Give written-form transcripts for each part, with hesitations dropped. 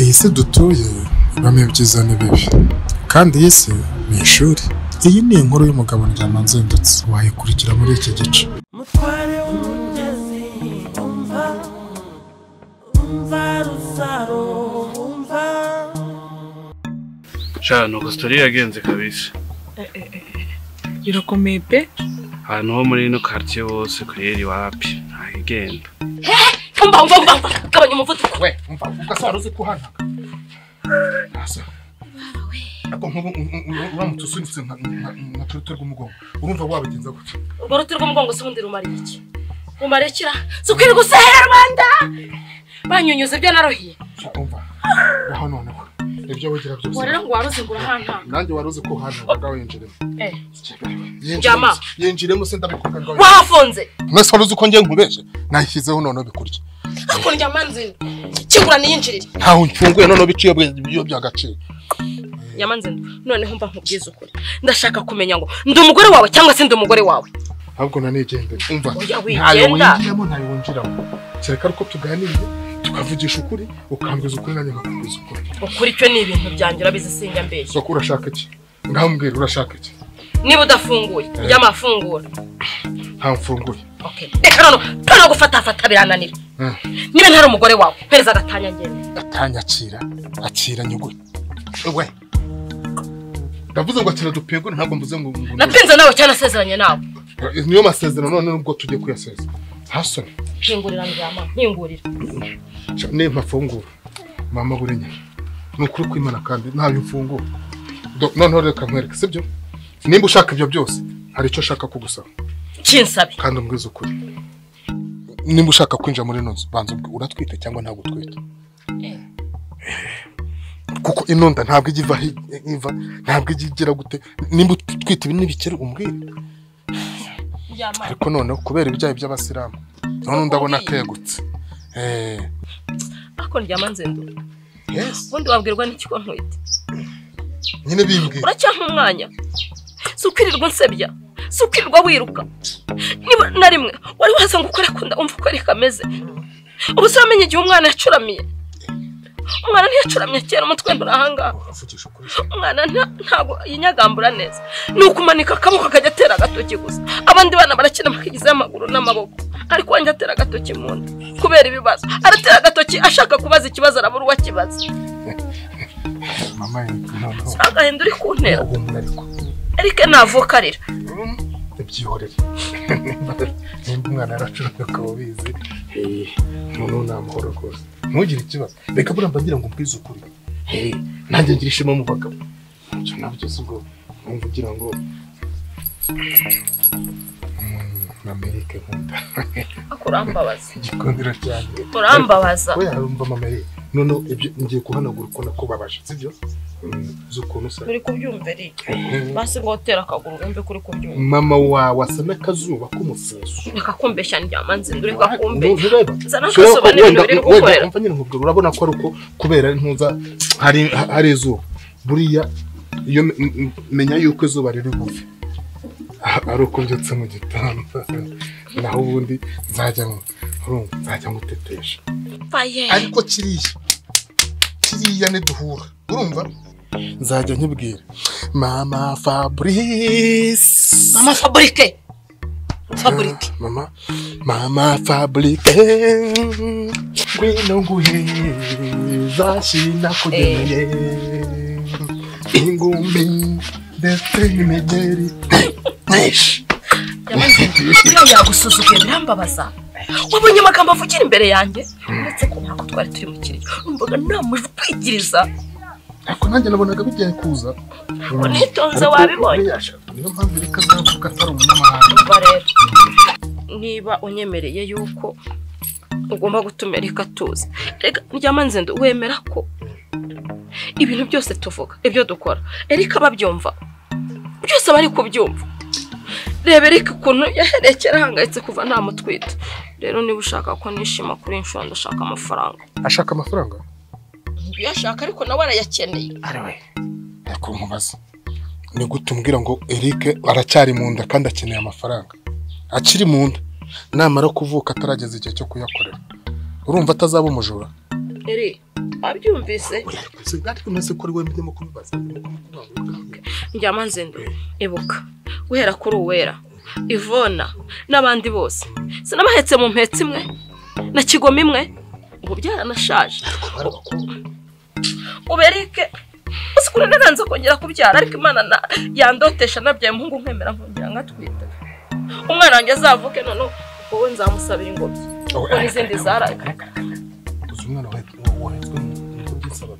Iyi si dutuye ibamo ibyiza n'ibibi, kandi iyi si ni ishuri. Iyi ni inkuru y'umugabo Ndyamanzindutse, wayikurikira muri iki gice. Mutware w'umugezi umva, umva Rusaro umva. Sha nuko story yagenze kabisa. Birakomeye pe. Ahantu ho muri ino quartier hose kweri wapi ntagenda. Umva umva umva gabanya umuvuduko. We umva ubwo se waruzi kuhantaka. Asa. Ako nkubu uramutse usunitse nka turuti rw'umugongo urumva wabigenza gute? Urwo ruti rw'umugongo se ubundi rumariye iki? Rumarekira si ukwiri gusehera Rwanda banyunyuze ibyo narohiye. Umva aho noneho ibyo wigira byose. Ngo rero ngo waruzi ngo urahantaka. Nanjye waruzi ko uhantaka winjiremo. Jama yinjiremo se ndabikubwira ngo wahafunze. Mwese waruzi ko ngiye nkubeshe nayishyizeho noneho bikurya. Ako Ndyamanzinde kingura niyinjirire. Ntaho mfunguye noneho biciye byo byagaciro. Ndyamanzinde noneho mba nkubwiza ukuri. Ndashaka kumenya ngo ndi umugore wawe cyangwa se ndi umugore wawe. Ahubwo nanigende umva ntayo winjiramo ntayo winjiramo. Kereka ariko tuganiriye tukavugisha ukuri ukambwiza ukuri nanjye nkakubwiza ukuri. Ukuri cyo ni ibintu byanjye urabizi sinjya mbeshya. Soko urashaka iki? Ngambwira urashaka iki? Niba udafunguye ryamafungura. Nta mfunguye. Okay. Reka noneho tano gufata fata birananira. Niba ntari umugore wawe mpereza agatanya ngende. Agatanya akira akira nyugure. We ndavuze ngo akira dupegure ntabwo mvuze ngo napinze nawe cyane asezeranye nawe. Niyo masezerano none nubwo tujye kuyaseza. Hasoni. Nkingurira ndyama nkingurira. Ne mafungura. Mama burenya. Nukuri kwimana kandi ntayo mfungura. Noneho reka nkwereke sibyo? Nimba ushaka ibyo byose hari icyo shaka kugusaba. Kinsabe. Kandi umbwize ukuri. Nimba ushaka kwinjira muri ino nzu banza uratwite cyangwa ntabwo utwite. Kuko inonda ntabwo igiva iva ntabwo igira gute nimba utwite ibi nibikere umbwire. Ariko noneho kubera ibyaye by'abasilamu none ndabona kegutse. Ako Ndyamanzinde. Yes. Ubundi wabwirwa n'iki ko ntwite? Nyine bimbwira. Uracyampa umwanya. Si ukwirirwa unsebya. Si ukwirirwa wiruka. Niba na rimwe wari waza ngo ukore kunda umva uko ariko ameze. Ubu se wamenye igihe umwana yacuramiye. Umwana ntiyacuramye kera umutwe nturahangaha. Umwana ntabwo yinyagambura neza. Ni ukumanika akaboko akajya atera agatoki gusa. Abandi bana barakina bakigizayo amaguru n'amaboko. Ariko wanjye atera agatoki mu nda kubera ibibazo. Aratera agatoki ashaka kubaza ikibazo arabura uwo akibaza. Mama noneho. Agahinda uri kuntera. Erike navuka arira. Ibyihorere. Nimba umwana yaracuramye ukaba ubizi. Noneho ni amahoro rwose. Ntugire ikibazo. Reka buriya mba ngira ngo umbwize ukuri. Nanjye ngira ishema mu bagabo. Ibyo nabyo si ubwo numva ugira ngo Mamerike nkunda. Ako urambabaza. Igikundiro cyanjye. Urambabaza. Oya urumva Mamerike. Noneho ibyo ngiye kuhanagura uko nakubabaje sibyo? Z'ukuntu usa. Uri kubyumva Eric. Basi ngo utera akaguru wumve kuri kubyumva. Mama wawe asa n'akazuba k'umuseso. Reka kumbeshya Ndyamanzinde reka kumbeshya. Zana akazuba n'ibintu biri gukorera. Umva nyine nkubwira urabona ko ari uko kubera ntuza hari izuba. Buriya iyo menya yuko izuba riri buve. Ari uko mbyutse mu gitondo. Naho ubundi nzajya nzajya ngutetesha. Ariko kiriya niduhura urumva nzajya nkibwira Mama Fabrice. Mama Fabrice. Fabrice. Mama Fabrice. Ngwino nguhe zashina kugeneye ingumi ndetse n'imigeri. Iyo yagusuzuguye birambabaza. Wabonye amagambo avugira imbere yanjye uretse ko ntabwo twari turi mu kiriyo numvaga namujwigiriza. Ariko nanjye nabonaga bigiye kuza. Unitonze wabibonye. Niyo mpamvu reka azavuga atari umunyamahanga. Umva rero niba unyemereye yuko ugomba gutuma Erika atuza. Reka Ndyamanzinde wemera ko ibintu byose tuvuga ibyo dukora Erika ababyumva byose bari kubyumva. Reba Eric ukuntu yahereye kera ahangayitse kuva ntamutwita. Rero niba ushaka ko nishima kuri inshuro ndashaka amafaranga. Ashaka amafaranga? Uyashaka ariko nawe arayakeneye. Arawe. Ariko nkubaza. Ni gute umbwira ngo Eric aracyari mu nda kandi akeneye amafaranga? Akiri mu nda. Namara kuvuka atarageza igihe cyo kuyakorera. Urumva atazaba umujura? Eri, abyumvise. Njyama nzindo, ibuka. Guhera kuri Uwera, Ivona n'abandi bose. Sinabahetse mu mpetse imwe na kigoma imwe. Ubu byaranashaje. Ubu Eric usikure naranze kongera kubyara ariko Imana yandotesha nabyaye umuhungu nkemera nkongera ngatwita. Umwana wanjye azavuke none wowe nzamusabira ingobyi. Kuko n'izindi zaraye. Umwana wahetswe mu by'isaba.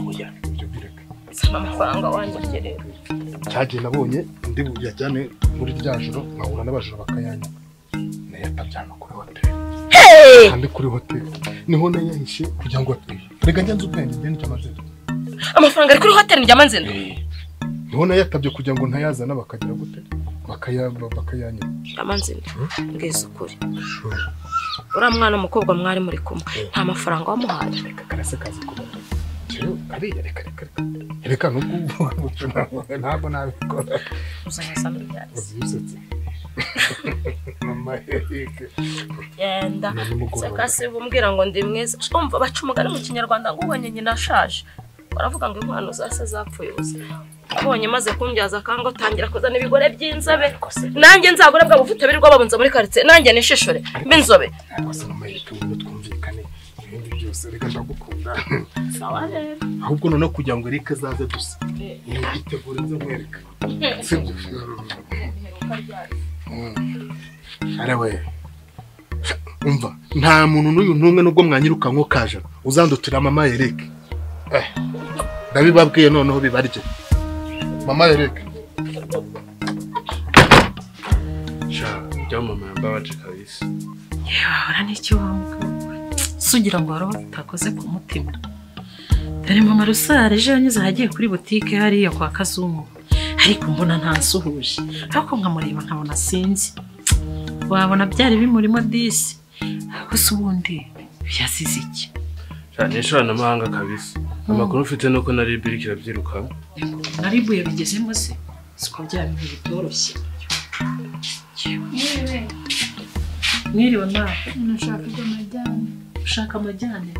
Oya, ibyo bireka. Saba amafaranga wanjye rero. Cyagiye nabonye ndi buyajyane muri rya joro nkahura n'abajura bakayanya. Nayatabyana kuri hoteli. Hey! Kandi kuri hoteli niho nayahishe kugira ngo ateye. Rega njye nzi ubwenge njye nicyo amazina. Amafaranga ari kuri hoteli njya manzina. Niho nayatabye kugira ngo ntayazana bakagira gute? Bakayanya. Amanzina. Ngize ukuri. Uriya mwana umukobwa mwari muri kumwe nta mafaranga wamuhaye. Reka karase kazi kuba. Cyo ariya reka reka. Reka nuko ntabwo nabikora. Uzanyasa n'ibyazi. Uzisetse. Mama Eric. Yenda. Sekasi bumbwira ngo ndi mwiza. Umva baca umugani mu Kinyarwanda ngo ubonye nyina ashaje. Baravuga ngo inkwano zase zapfuye ubusa. Abonye maze kumbyaza kango tangira kuzana ibigore by'inzobe. Nanjye nzagura bwa buvuta birirwa babunza muri quartier. Nanjye nishishore mbinzobe. Ariko mama Eric ubu twumvikane ibindi byose reka ndagukunda. Sawa rero. Ahubwo none kugira ngo Eric azaze gusa. Yitegure nze mwereka. Sibyo. Arawe. Umva nta muntu n'uyu ntumwe nubwo mwanyirukanko kaje uzandutira mama Eric. Ndabibabwiye noneho bibarye. Mama Eric. Sha, jya mama yambabaje kabisa. Yewe ahora n'icyo wamugabo. Sugira ngo haro utakoze ku mutima. Dore mama Rusare ejo yanyuze ahagiye kuri butike hariya kwa Kazungu. Ariko mbona ntansuhuje. Ariko nkamureba nkabona sinzi. Wabona byari bimurimo disi. Ariko se ubundi yasize iki? Sha, n'ishoranamahanga kabisa. Amakuru mfite nuko nari birikira byiruka. Naribu yabigezemo se siko bya bintu bitoroshye. Mwiriwe nawe. Nashaka amajyane. Ushaka amajyane?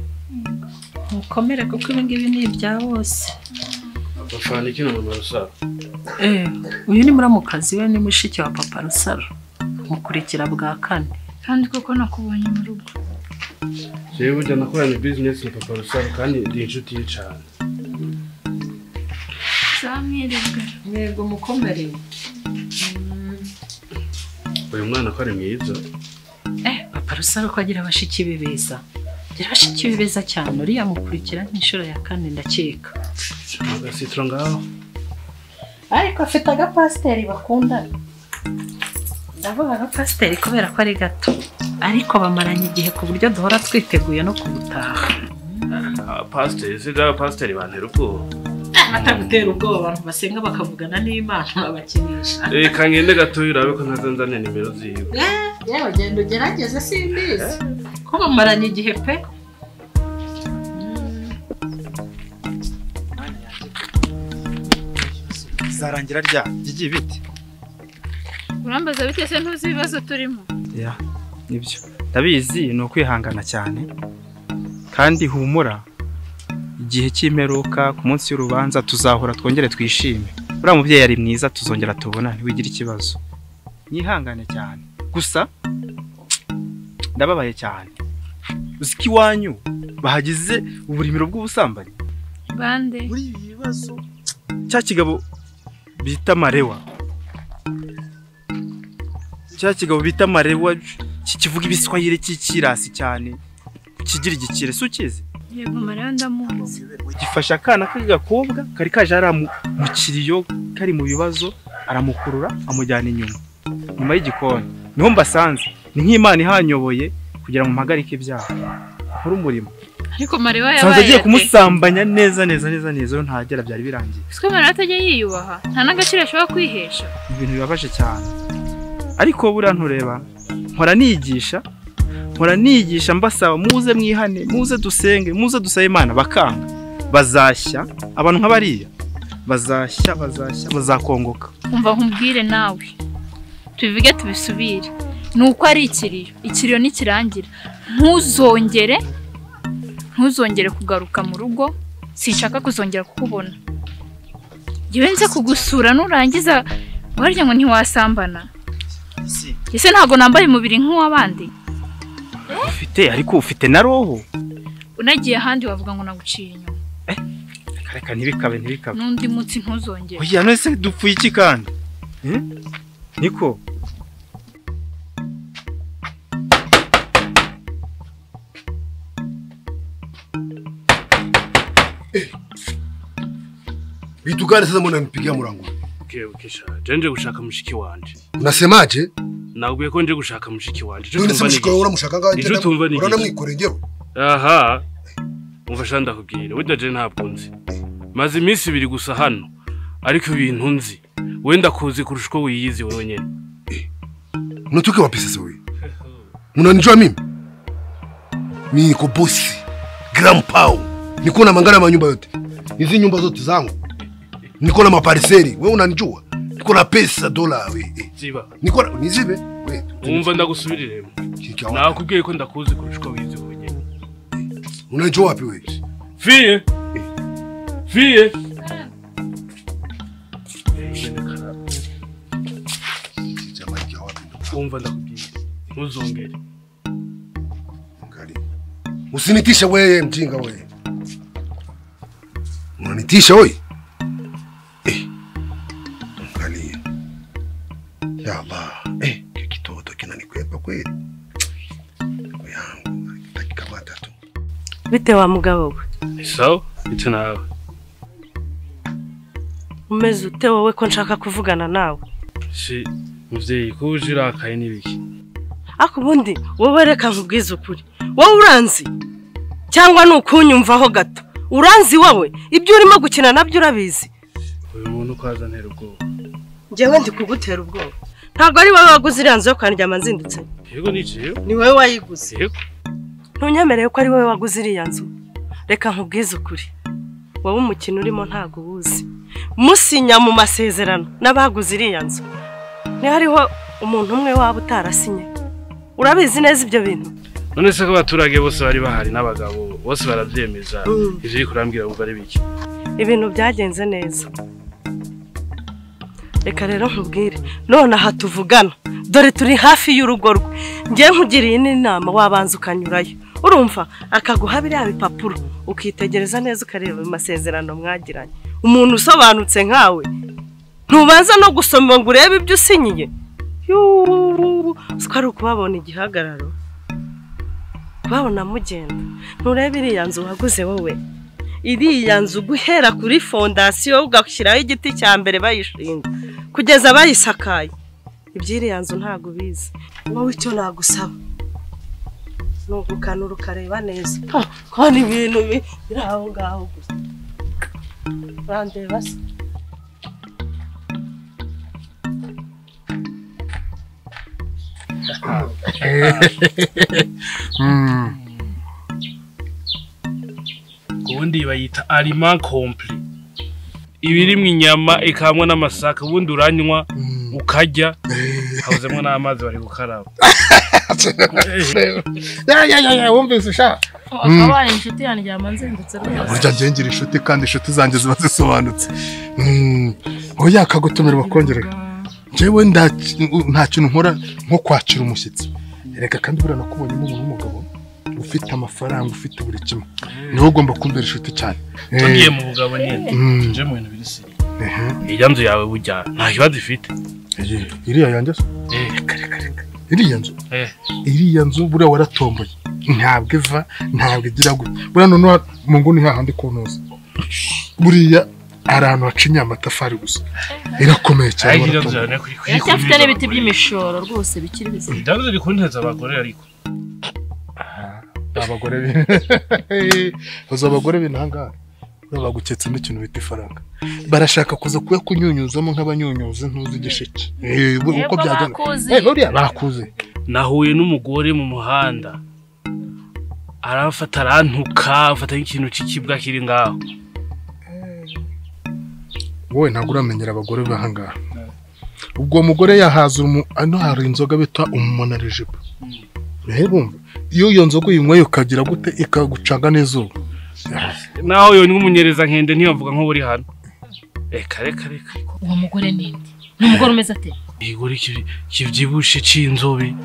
Mukomere kuko ibi ngibi ni ibya bose. Bafana iki na mama Rusaro? Uyu ni muramukazi we ni mushiki wa papa Rusaro. Mukurikira bwa kane. Kandi koko nakubonye mu rugo. Jewe burya nakoranye business na papa Rusaro kandi ndi inshuti ye cyane. Samwirirwe. Mwego mukomere. Uyu mwana ko ari mwiza. Papa Rusaro ko agira abashiki be beza. Agira abashiki be beza cyane uriya mukurikira nk'inshuro ya kane ndakeka. Agasitro ngaho. Ariko afite agapasiteri bakundana. Ndavuga agapasiteri kubera ko ari gato. Ariko bamaranye igihe ku buryo duhora twiteguye no kubutaha. Pasiteri se da pasiteri bantera ubwoba. Batagutera ubwoba abantu basenga bakavugana n'Imana babakinisha. Reka ngende gato urabe ko ntazanzane nimero ziwe. Yewe genda ugerageze simbizi. Ko bamaranye igihe pe. Zarangira rya gigiye bite? Urambaza bite se ntuzi ibibazo turimo? Ya, nibyo. Ndabizi ni ukwihangana cyane. Kandi humura igihe cy'imperuka ku munsi w'urubanza tuzahora twongere twishime. Uriya mubyeyi ari mwiza tuzongera tubona ntiwigira ikibazo. Nyihangane cyane. Gusa ndababaye cyane. Uzi ko iwanyu bahagize uburimiro bw'ubusambanyi? Bande. Muri ibi bibazo cya kigabo bita Marewa. Cya kigabo bita Marewa kikivuga ibiswahili cy'ikirasi cyane. Kigira igikire si ukizi? Yego Marewa ndamuzi. Gifasha akana k'agakobwa kari kaje ari mu kiriyo kari mu bibazo aramukurura amujyana inyuma. Nyuma y'igikoni. Niho mbasanze. Ni nk'Imana ihanyoboye kugira ngo mpagarike ibyaha. Nkore umurimo. Ariko Mariwa yabaye Sanze agiye kumusambanya neza neza neza neza ntagera byari birangiye. Siko Mariwa atajya yiyubaha nta n'agaciro ashobora kwihesha. Ibintu bibabaje cyane. Ariko buriya ntureba mpora nigisha mbasaba muze mwihane muze dusenge muze dusabe Imana bakanga bazashya abantu nk'abariya bazashya bazakongoka. Umva nkumbwire nawe tubivuge tubisubire nuko ari ikiriyo nikirangira ntuzongere kugaruka mu rugo sinshaka kuzongera kukubona. Ngewe nze kugusura nurangiza warya ngo ntiwasambana. Ese ntago nambaye umubiri nk'uwabandi? Ufite ariko ufite na roho. Unagiye ahandi wavuga ngo naguciye inyuma. Reka ntibikabe. N'undi munsi ntuzongere. Oya none se dupfuye iki kandi? Niko Vitu gani sasa mbona nipigia mlango? Kesha, nje gushaka mushiki wanje. Unasemaje? Nakubwiye ko nje gushaka mushiki wanje. None se mushiki wawe uramushaka ngaho uranamwikore ngewe? Aha. Umva sha ndakubwira, wenda je ntabwo nzi. Maze iminsi ibiri gusa hano. Ariko ibintu nzi. Wenda kuzi kurusha uko wiyizi wewe nyene. Unatoka wapi sasa wewe? Unanijua mimi? Mimi niko bosi. Grandpa. Niko na mangana manyumba yote. Hizi nyumba zote zangu. Niko na mapariseri, wewe unanijua. Niko na pesa dola wewe. Ziba. Niko na nizibe wewe. Umva ndagusubiriremo. Nakubwiye ko ndakuzi kurusha uko wizi wewe nyene. Unanijua wapi wewe? Fie. Fie. Umva ndakubwiye. Ntuzongere. Angalia. Usinitishe wewe mjinga wewe. Unanitisha wewe? Angalia. Ya Allah. Kitoto kinanikwepa kweli. Kwa yangu nitakikamata tu. Bite wa mugabo we? Sawa, bite nawe. Umeze ute wowe ko nshaka kuvugana nawe? Si muvyeyi ko uje urakaye n'ibiki? Ako ubundi wowe reka nkubwize ukuri. Wowe uranzi cyangwa nukunyumvaho gato? Uranzi wowe ibyo urimo gukina nabyo urabizi. Uyu muntu kwaza ntera ubwoba. Njyewe ndi kugutera ubwoba. Ntabwo ari wowe waguze iriya nzu yo kwandyama nzindutse. Yego niciye. Ni wowe wayiguze. Yego. Ntunyemereye ko ari wowe waguze iriya nzu. Reka nkubwize ukuri. Wowe umukino urimo ntago uwuzi. Musinya mu masezerano n'abaguze iriya nzu. Ni hariho umuntu umwe waba utarasinye. Urabizi neza ibyo bintu. None se ko abaturage bose bari bahari n'abagabo bose barabyemeza ivyo uri kurambwira ngo ari biki? Ibintu byagenze neza. Reka rero nkubwire none aha tuvugana dore turi hafi y'urugo rwe. Ngiye nkugiriye n'inama wabanza ukanyurayo. Urumva akaguha biriya bipapuro ukitegereza neza ukareba amasezerano mwagiranye. Umuntu usobanutse nkawe ntubanza no gusoma ngo urebe ibyo usinyiye. Yuuu, ari ukubabona igihagararo. Babona mugenda. Nturebe iriya nzu waguze wowe. Iriya nzu guhera kuri fondasiyo ugashyiraho igiti cya mbere bayishinga kugeza bayisakaye. Iby'iriya nzu ntago ubizi. Wowe icyo nagusaba ni ugukanura ukareba neza. Kubona ibintu biri aho ngaho gusa. Urandeba se? Ubundi bayita aliment complet. Ibirimwe inyama ikamwa n'amasaka ubundi uranywa ukarya habuzemo n'amazi bari gukaraba. Ya wumvise sha. Akabaye inshuti yanjye yamanzindutse rwose. Burya ngiye ngira inshuti kandi inshuti zanjye ziba zisobanutse. Oya akagutumira bakongerera. Njyewe nta kintu nkora nko kwakira umushyitsi. Reka kandi buriya nakubonyemo umuntu w'umugabo ufite amafaranga ufite buri kimwe. Niwe ugomba kumbera inshuti cyane. Tugiye mu bugabo nyine. Tuje mu bintu biri siri. Iriya nzu yawe burya nta kibazo ifite. Iriya yanjye se? Reka. Iriya nzu? Iriya nzu buriya waratomboye. Ntabwo iva, ntabwo igira gutya. Buriya noneho mu nguni hahandi kunoza. Buriya hari ahantu hacinye amatafari gusa. Irakomeye cyane. Iracyafite n'ibiti by'imishoro rwose bikiri bizima. Iriya nzu iri kunteza abagore ariko. Abagore uzi abagore b'intangara baguketse n'ikintu bita ifaranga barashaka kuza kuyakunyunyuzamo nk'abanyunyuzi ntuzi igisheke uko byagenda buriya bakuze. Nahuye n'umugore mu muhanda aramfata arantuka afata nk'ikintu cy'ikibwa kiri ngaho. Wowe ntabwo uramenyera abagore bahangaha. Ubwo mugore yahaza ano hari inzoga bita umumonarijipo. Rero iyo nzoga uyinyweye ukagira gute ikagucanga n'izuba. Naho yo n'umunyereza nkende ntiyavuga nko buri hano. Reka reka reka. Uwo mugore ninde? N'umugore umeze ate? Igore kivyibushe c'inzobe.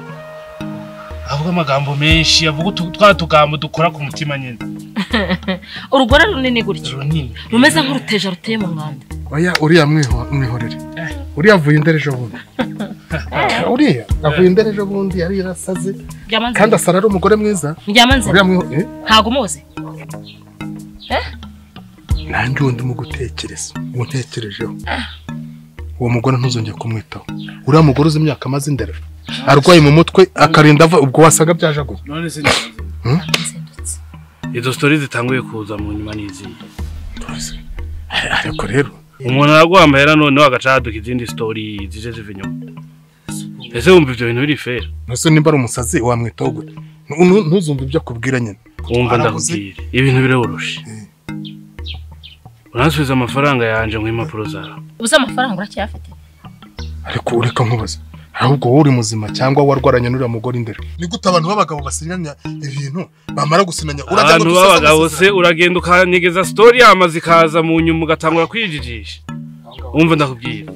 Avuga amagambo menshi, avuga twa tugambo dukora ku mutima nyene. Urugore runini gutyo. Rumeze nk'uruteja ruteye mu mwanda. Oya uriya mwihorere. Uriya avuye inderejo bundi. Uriya avuye inderejo bundi yari yarasaze. Kandi asara ari umugore mwiza. Uriya mwihorere. Ntago muzi. Nanjye undi mu gutekereza, untekerejeho. Uwo mugore ntuzongeye kumwitaho. Uriya mugore uzi imyaka amaze indera. Arwaye mu mutwe akarinda ava ubwo wasaga byajaguye. None se izo stories zitanguye kuza mu nyuma n'izi. Ariko rero umuntu araguhamahera noneho agacaduka izindi story zije ziva inyuma. Ese wumva ibyo bintu biri fair? Nose nimba ari umusazi wamwitaho gute? Ntuzumva ibyo akubwira nyine. Wumva ndakubwira ibintu biroroshe. Uransubiza amafaranga yanje ngo impapuro zawe. Ubuze amafaranga uracyafite? Ariko ureka nkubaza. Ahubwo wowe uri muzima cyangwa warwaranye n'uriya mugore indera. Ni gute abantu b'abagabo basinyanya ibintu bamara gusinanya urajya ngo dusasa se uragenda ukanyegeza story amazi kaza mu nyuma ugatangura kwijijisha. Umva ndakubwira.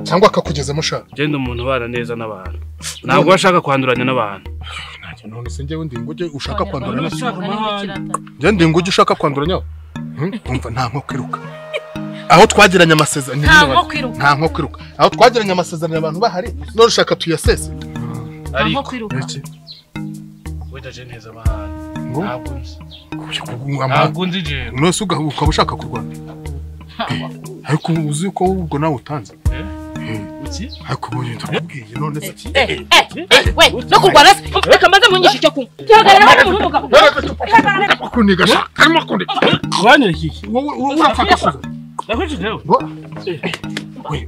Cyangwa akakugezamo shaka. Genda umuntu ubana neza n'abantu. Ntabwo ashaka kwanduranya n'abantu. Nanjye none se njyewe ndi ingujye ushaka kwanduranya. Njye ndi ingujye ushaka kwanduranya. Umva nta nko kwiruka. Aho twagiranye amasezerano nta nko kwiruka. Aho twagiranye amasezerano abantu bahari none ushaka tuyasese. Nta nko kwiruka. Witaje neza abahari. Ntabwo nzi. Ntabwo nzi je. None ukaba ushaka kurwana. Ariko uzi ko ubwo nawe utanze. Uki? Ariko ubu ndakubwiye none se. We no kurwana reka maze munyishi cyo kunywa. Gihagarara hano n'umugabo. Kuniga shaka karimo kuniga. Kubanyira iki? Wowe urafaka kuza. Ndakwije nawe. We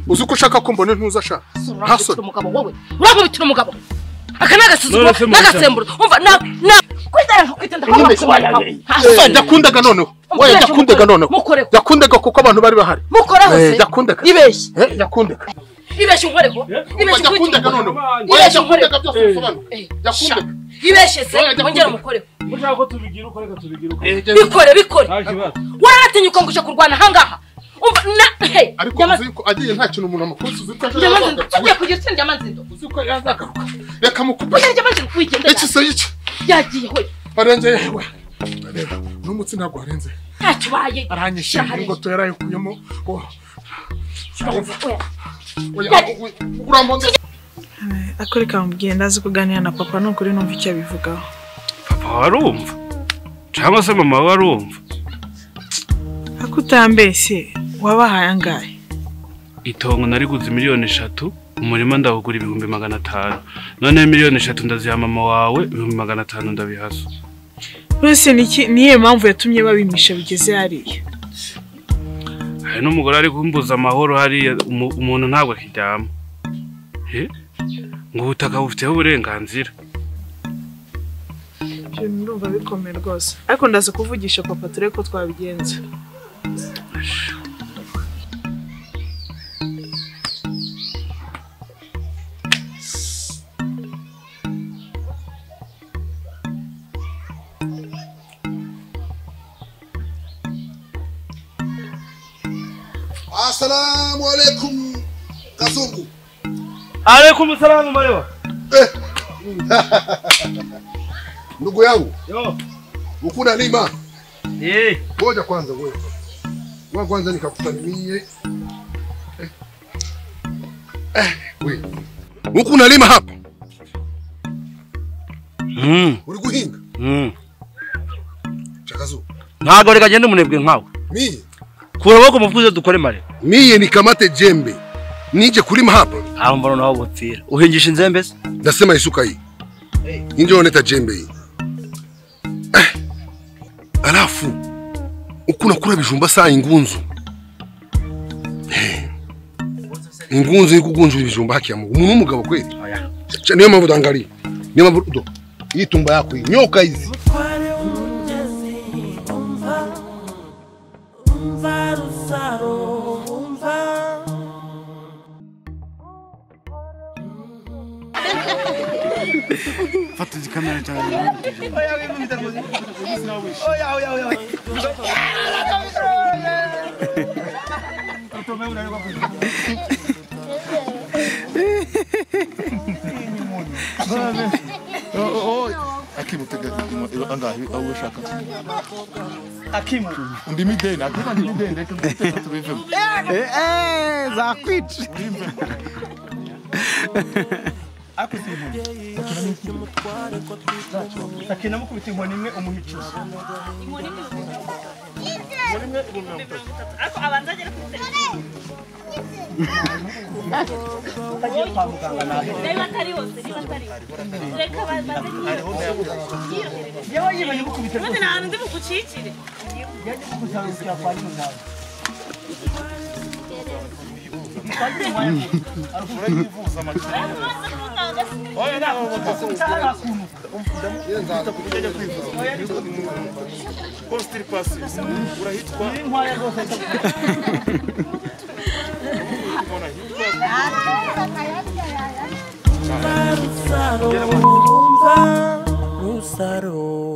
uzi ko ushaka ko mbone ntuza sha. Ntasore umugabo wowe. Urakubitira umugabo. Aka nagasuzuguro nagasemburo. Umva na kwitara kwitenda kwa. Yakundaga noneho. Oya yakundaga noneho. Yakundaga kuko abantu bari bahari. Mukoreho se. Yakundaga. Ibeshye. Yakundaga. Ibeshye unkoreho. Ibeshye yakundaga noneho. Oya yakundaga byose bisobanura. Yakundaga. Ibeshye se ongera umukoreho. Mushaka ko tubigira uko reka tubigira uko. Bikore bikore. Waratinyuka ngo uje kurwana hangaha. Umva na hey. Ariko uzi ko agiye nta kintu umuntu amukusuza uzi ko aje kugira itsinda ry'amanzindo. Uzi ko yazagaruka. Reka mukupe. Ry'amanzindo wigende. Iki se iki? Yagiye hoye. Arengeye we. Reba n'umutsi ntabwo warenze. Ntacyo ubaye. Aranyishe ingoto yarayikuyemo. Akore kamubwiye ndazi kuganira na papa nukuri numva icyo abivugaho. Papa warumva? Cyangwa se mama warumva? Akutambese wabahaye angahe? Itongo nariguze miliyoni 3, umurima ndawugura 500,000. None miliyoni 3 ndaziha mama wawe, 500,000 ndabihasa. Nose niki niye mpamvu yatumye babimisha bigeze hariya? Hari n'umugore ari kumbuza amahoro hariya umuntu ntabwo akiryama. Ngo ubutaka bufiteho uburenganzira. Ibyo ndumva bikomeye rwose. Ariko ndaza kuvugisha papa turebe ko twabigenza. Assalamu alaikum Kazungu. Alaikum salamu malewa. Ndugu yangu. Yo. Ukuna lima? Eh. Ngoja kwanza wewe. Wewe kwanza nikakusalimie. Wewe. Ukuna lima hapa? Uri guhinga? Chakazu. Ntago reka gende umunebwe nkawe. Mie. Kura wako mufuze dukore mare. Mie nikamate jembe. Nije kulima hapa. Aho mbona naho bupfira. Uhingisha inzembe se? Ndasema isuka hii. Injo oneta jembe hii. Uko unakula bijumba saa ingunzu. Ingunzu iri kugunjura ibijumba haki ya Mungu. Umuntu w'umugabo kweli. Niyo mpamvu dangalia. Niyo mpamvu do. Hii tumba yako hii. Nyoka hizi. Fata ikamera cyane. Oya oya oya. Akimu tega angahe aho ushaka. Akimu ndi mideni akimu ndi mideni reka tubivemo. Zakwica. Sakina mukubita inkoni imwe umuhicuza. Inkoni imwe 30. Ariko abanza agera kuri telefone. Utagiye kwa muganga nawe. Niba atari hose, niba atari. Reka baze yewe yibaye gukubita. None nta hantu ndi bugucikire. Yaje kugusanga kwa nyina. Rusaro,